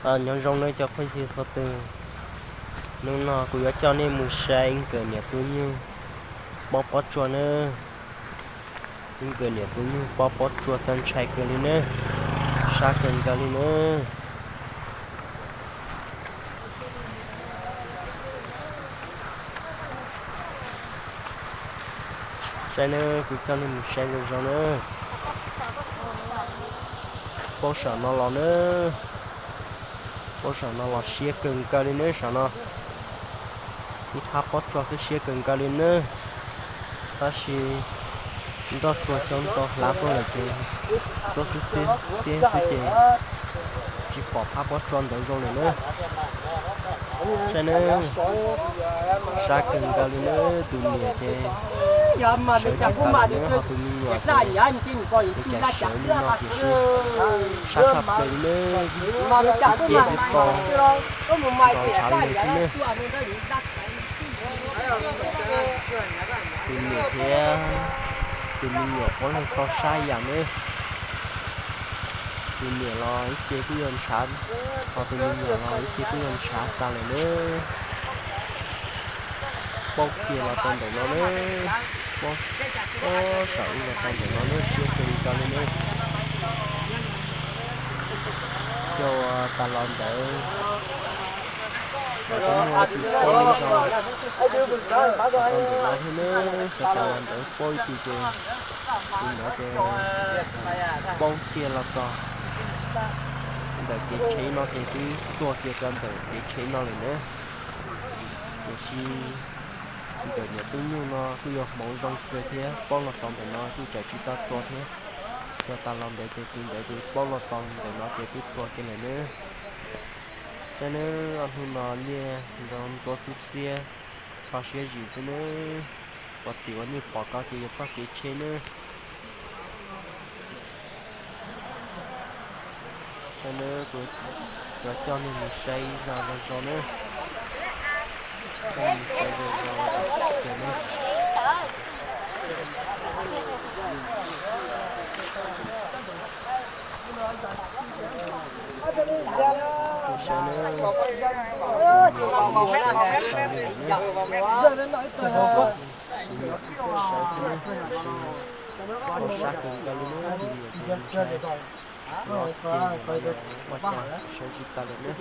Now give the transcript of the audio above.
Nyob zoo nawb cov phooj ywg txhua tus, hnub no kuv yuav coj nej mus saib ib nkawm niam tub nyuj pob pob tsuas nawb. Ib nkawm niam tub nyuj pob pob tsuas txaus ntshai kawg li nawb, sab kawg nkaus li nawb. Saib nawb, kuv coj nej mus saib zoo zoo nawb. Paub saum no los nawb, paub saum no los siab kawg nkaus li nawb, saum no ib thaj pob tsuas xwb siab kawg nkaus li nawb. Tab sis nroj tsuag xyoob ntoo hlav tuaj lawm ces tuaj xwb xiab xwb ces tsis pom phab pob tsuas ntawd zoo lawm nawb. Saib nawb, sab kawg nkaus li nawb, tus niam ces sawv tsis tau lawm nawb, ho tus me nyuam ces ua cas sawv li no tiam sis sab tshaj plaws li nawb, ib ce twb to nrov ntshav li xwb nawb. Tus niam thiab tus me nyuam puav leej to sab ib yam nawb. Tus niam los ib ce kuj yuav ntshav, ho tus me nyuam los ib ce kuj yuav ntshav tas lawm nawb. Paub kiag los tau ntawm no nawb, paub saum ub los tau ntawm no nawb, siab kawg nkaus li nawb. Xyov tas los ntawd lawv muaj ib tug paub ib zaug, tau ntawm no thiab nawb, xyov tas los ntawd paub ib tug ces tus ntawd ces paub kiag los txog ntawm kev tsheb no ces twb tuag kiag rau ntawm kev tsheb no lawm nawb. Tiam sis nkawm niam tub nyuj no kuj yog hmoov zoo kawg thiab, paub los txog ntawm no kuj tseem tsis tau tuag thiab. Xyov tas los ntawd ces tus ntawd ces paub los txog ntawm no ces twb tuag kiag lawm nawb. Saib nawb, ob hnub no liaj zoo ntxuav xwb xiab, kho siab zim xwb nawb. Ua tim ua nej pom ko ces yog txoj kev tsheb nawb. Saib nawb, kuv yuav coj nej mus saib ib zaj zoo zoo nawb. Coj mus saib zoo zoo tiag nawb. Saib nawb, tus niam ces yeej sawv tsis tau li lawm nawb. Tus niam kuj saib xwb nawb, tiam sis paub sab kawg nkaus li nawb, tus niam ces ntshai los ces ua cas sawv tsis tau lawm nawb.